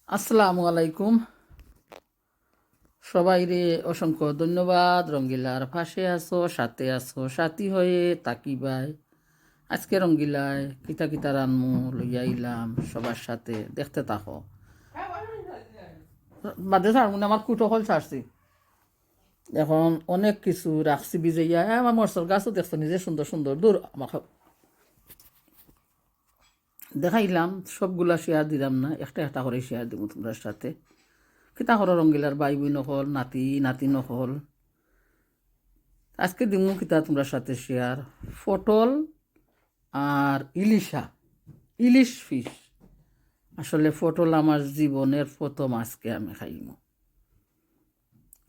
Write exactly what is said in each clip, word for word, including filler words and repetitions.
আসসালামু আলাইকুম। সবাইরে অসংখ্য ধন্যবাদ। রঙ্গিলার পাশে আছো, সাথে আছো, সাথী হয়ে তাকি ভাই। আজকে রঙ্গিলায় কিতা কিতা রানমু লইয়া আইলাম, সবার সাথে দেখতে থাকো। বাদে ছাড়মু না, আমার কুটো কল ছাড়ছি। এখন অনেক কিছু রাখছি ভিজাইয়া। এ, আমার মরসর গাছও দেখছো নিজে সুন্দর সুন্দর। দূর, আমার খা-, দেখাইলাম, সবগুলা শেয়ার দিলাম না, একটা একটা করে শেয়ার দিমু তোমরার সাথে। কিতা করো রঙ্গিলার ভাই বইন অকল, নাতি নাতিন অকল। আজকে দিমু কিতা তোমরার সাথে শেয়ার, পটল আর ইলিশা, ইলিশ ফিশ। আসলে পটল আমার জীবনের প্রথম, আজকে আমি খাইমু।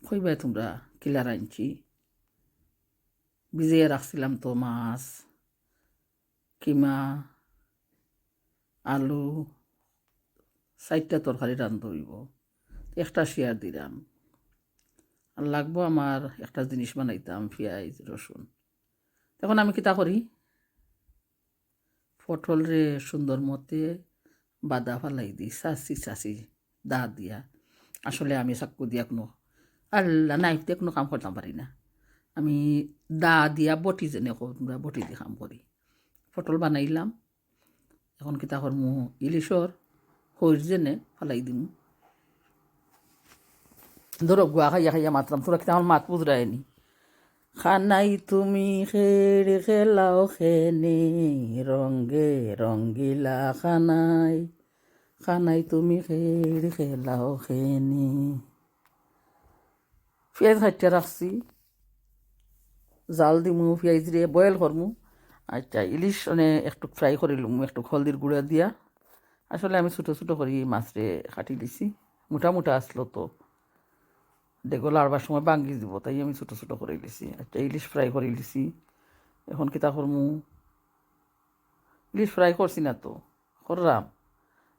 কইবায় তোমরা কিলা রানছি, ভিজাইয়া রাখছিলাম তো মাছ, কিমা, আলু, চাইরটা তরকারি রান্ধা অইবো। একটা শেয়ার দিলাম। আর লাগবো আমার একটা জিনিস বানাইতাম, পিয়াইজ, রসুন। এখন আমি কিতা করি, পটলরে সুন্দর মতে বাদা ফালাই দি, চাচি চাচি দা দিয়া। আসলে আমি চাকু দিয়া কুনু, আল্লাহ, নাইফ দিয়া কুনু কাম করতাম পারি না। আমি দা দিয়া বটি, যেনে কও তোমরা, বটি দি কাম করি। পটল বানাইলাম, এখন কিতা করমু, ইলিশর হইর যেনে ফালাই দিমু। ধরো গুয়া খাইয়া খাইয়া মাতরাম, তোরা কিতা আমার মাত বুঝরায়নি। খানাই তুমি খেড় খেলাও খেনে, রঙ্গে রঙ্গিলা খানাই। খানাই তুমি খেড় খেলাও খেনে। পিয়াইজ কাটিয়া রাখছি, জাল দিমু, পিয়াইজরে বয়েল করমু। আচ্ছা, ইলিশ মানে একটু ফ্রাই করিলিমু, একটু হলদির গুঁড়া দিয়া। আসলে আমি ছোটো ছোটো করি মাছরে কাটিলিছি, মোটা মোটা আসলো তো, দেখো লাড়বার সময় ভাঙ্গি দিব, তাই আমি ছোটো ছোটো করিলিছি। আচ্ছা, ইলিশ ফ্রাই করিলিছি। এখন কিতা করমু, ইলিশ ফ্রাই করছি না তো, কররাম।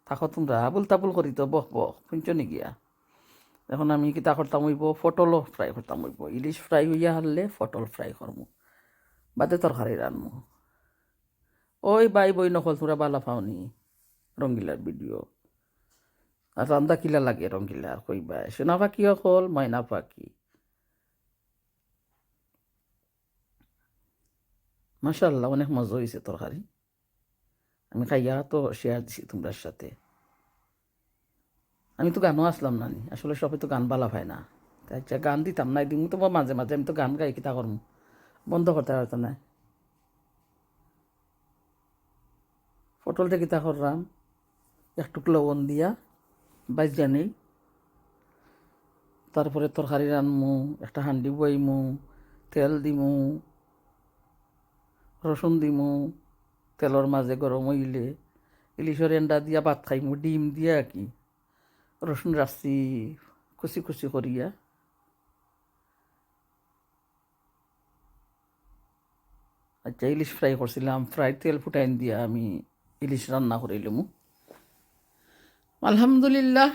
থাকো তোমরা, আবুল তাবুল করি তো, বক বক, শুনছো নি গিয়া? এখন আমি কিতা করতাম অইবো, পটলও ফ্রাই করতাম অইবো। ইলিশ ফ্রাই অইয়া হারলে পটল ফ্রাই করমু, বাদে তরকারি রানমু। ওই ভাই বইন অকল, তোমরা বালা পাওনি রঙ্গিলার ভিডিও? আর রান্দা কিলা লাগে রঙ্গিলার, কইবায়। সোনা পাখি অকল, ময়না পাখি। মাশাআল্লাহ, অনেক মজা অইছে তরকারি। আমি খাইয়া তো শেয়ার দিছি তোমরার সাথে। আমি তো গানও আসলাম না নি, আসলে সবে তো গান বালা পায় না। তাই আচ্ছা, গান দিতাম না, দিমু তো মাঝে মাঝে, আমি তো গান গাই, কিতা করমু, বন্ধ করতে পারতাম না। পটলটা কিতা কররাম, একটুক লবণ দিয়া ভাজিয়া নেই, তারপরে তরকারি রানমু, একটা হান্ডি বইমু, তেল দিমু, রসুন দিমু, তেলর মাঝে গরম অইলে ইলিশর এন্ডা দিয়া ভাত খাইমু, ডিম দিয়া আর কি। রসুন রাখছি কুচি কুচি করিয়া। আচ্ছা, ইলিশ ফ্রাই করছিলাম, ফ্রাই তেল ফুটাইন দিয়া আমি ইলিশ রান্না করিলিমু। আলহামদুলিল্লাহ,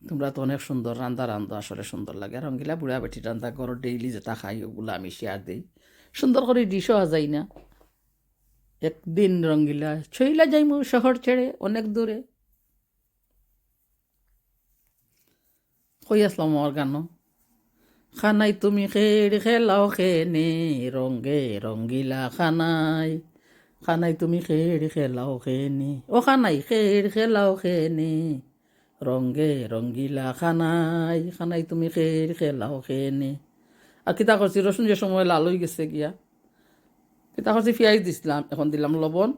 তোমরা তো অনেক সুন্দর রান্দা রান্ধো, আসলে সুন্দর লাগে। আর রঙ্গিলা বুড়া বেটি রান্দা ঘরো ডেইলি যেটা খাই, ওগুলা আমি শেয়ার দেই। সুন্দর করি ডিশও সাজাই না। একদিন রঙ্গিলা ছইলা যাইমু শহর ছেড়ে অনেক দূরে। কই আসলাম আমার গানো? খানাই তুমি খেড় খেলাও খেনে, রঙ্গে রঙ্গিলা খানাই। খানাই তুমি খেড় খেলাও খেনে, ও খানাই খেড় খেলাও খেনে, রঙ্গে রঙ্গিলা খানাই। খানাই তুমি খেড় খেলাও খেনে। আর কিতা করছি, রসুন যে সময় লাল অই গেছে গিয়া, কিতা করছি, পিয়াইজ দিছিলাম, এখন দিলাম লবণ,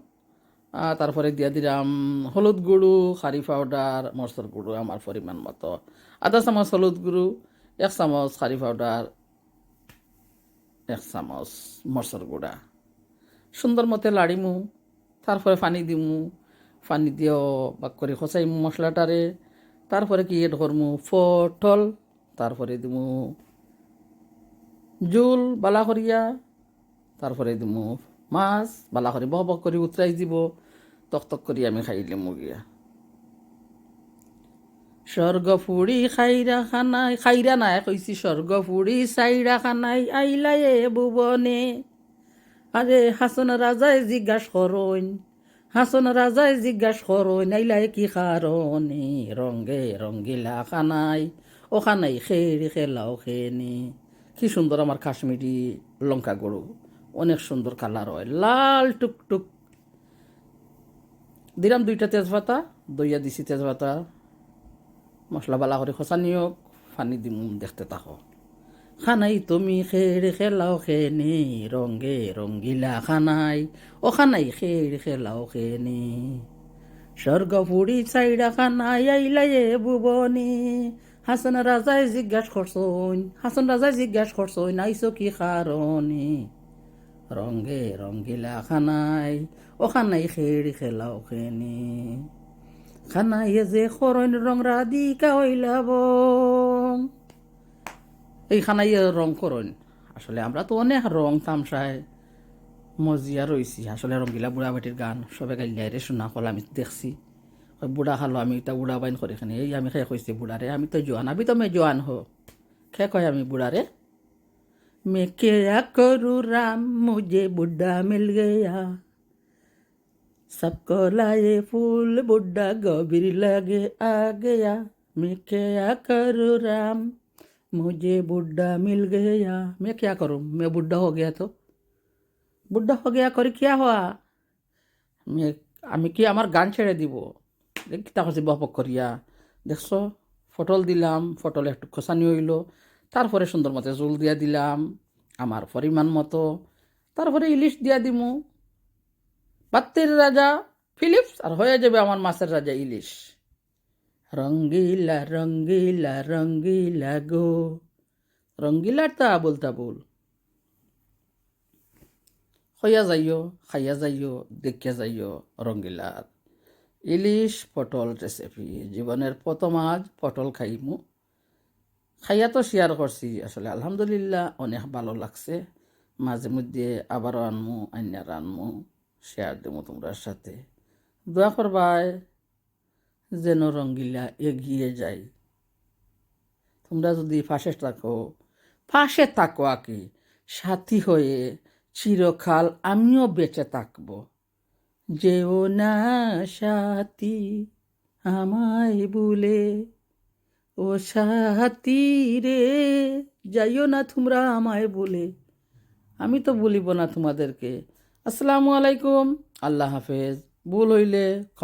আর তারপরে দিয়া দিলাম হলুদ গুঁড়ো, কারি পাউডার, মরচর গুঁড়ো আমার পরিমাণ মতো। আধা চামচ হলুদ গুঁড়ো, এক চামচ কারি পাউডার, এক চামচ মরচর গুঁড়া। সুন্দর মতে লাড়িমু, তারপরে পানি দিমু, পানি দিয়াও বাক করি কষাইমু মশলাটারে। তারপরে কি এড করমু? পটল, তারপরে দিমু জুল বালা করিয়া, তারপরে দিমু মাছ, বালা করি বক বক করি উতরাই দিব, তক তক করি আমি খাইলিমু গিয়া। স্বর্গ ফুড়ি খাইরা খানাই, খাইরা নায় কইছি, স্বর্গ ফুড়ি চাইরা খানাই আইলা এ ভুবনে। আরে হাসন রাজায় জিজ্ঞাস করইন, হাছন রাজায় জিজ্ঞাস করইন, আইলায় কি কারণে? রঙে রঙিলা খানাই, ও খানাই খেড়ি খেলাও খেনি। কি সুন্দর আমার কাশ্মীরি লঙ্কা গুঁড়ো, অনেক সুন্দর কালার অয়, লাল টুকটুক। দিলাম দুইটা তেজপাতা, দইয়া দিছি তেজপাতা, মশলা বালা করি কষানি অউক, পানি দিমু, দেখতে থাকো। খানাই তুমি খেড়ি খেলাও খেনি, রঙে রঙিলা খানাই, ও খানাই খেড়ি খেলাও খেনি। স্বর্গ পুরি চাইরা খানাই আইলায় এ ভুবনি। হাছন রাজায় জিজ্ঞাস করছইন, হাছন রাজায় জিজ্ঞাস করছইন, আইছো কি কারণে? রঙে রঙিলা খানাই, ও খানাই খেড়ি খেলাও খেনি। খানাইয়ে যে করইন রং রাধিকা অইলা বং। এই খানাইয়ে রং করইন। আসলে আমরা তো অনেক রং তামশায় মজিয়া রইছি। আসলে রঙ্গিলা বুড়া বেটির গান সবে গাইল্লায় রে, শোনা কল আমি দেখছি। ওই বুড়া খালো, আমি ইতা বুড়া বাইন করি খানি। এই আমি খে কইছি বুড়ারে, আমি তো জোয়ান, আমি তো মে জোয়ান হো। খে কয় আমি বুড়ারে, मैं क्या करूँ राम, मुझे बुढ़ा मिल गया। सबको लाए फूल, बुढ़ा गभीर लगे आ गया। मैं क्या करूँ राम, मुझे बुढ़ा मिल गया। मैं क्या करूँ, मैं बुढ़ा हो गया तो। बुढ़ा हो गया करी क्या हुआ? আমি, আমি কি আমার গান ছেড়ে দিব? দেখ, কিতা করছি বকবক করিয়া। দেখছো, পটল দিলাম, পটল একটু কষানি অইলো, তারপরে সুন্দর মতো ঝোল দিয়া দিলাম আমার পরিমাণ মতো, তারপরে ইলিশ দিয়া দিমু। বাত্তির রাজা ফিলিপস আর হয়ে যাবে আমার মাছের রাজা ইলিশ। রঙ্গিলা রঙ্গিলা রঙ্গিলা গো, রঙ্গিলার তা আবুল তাবুল। হইয়া যাইও, খাইয়া যাইও, দেখিয়া যাইও রঙ্গিলার ইলিশ পটল রেসিপি। জীবনের প্রথম আজ পটল খাইমু। খাইয়া তো শেয়ার করছি, আসলে আলহামদুলিল্লাহ অনেক ভালো লাগছে। মাঝে মধ্যে আবারও আনমু, আইনা রানমু, শেয়ার দিমু তোমরার সাথে। দোয়া করবায় যেন রঙ্গিলা এগিয়ে যাই। তোমরা যদি পাশে থাকো, পাশে থাকো আকি, সাথী হয়ে চিরকাল আমিও বেঁচে থাকবো। যেও না সাথী আমায় ভুলে, ও সাথী রে, যাইও না তোমরা আমায় ভুলে। আমি তো ভুলিব না তোমাদেরকে। আসসালামু আলাইকুম, আল্লাহ হাফেজ। ভুল হইলে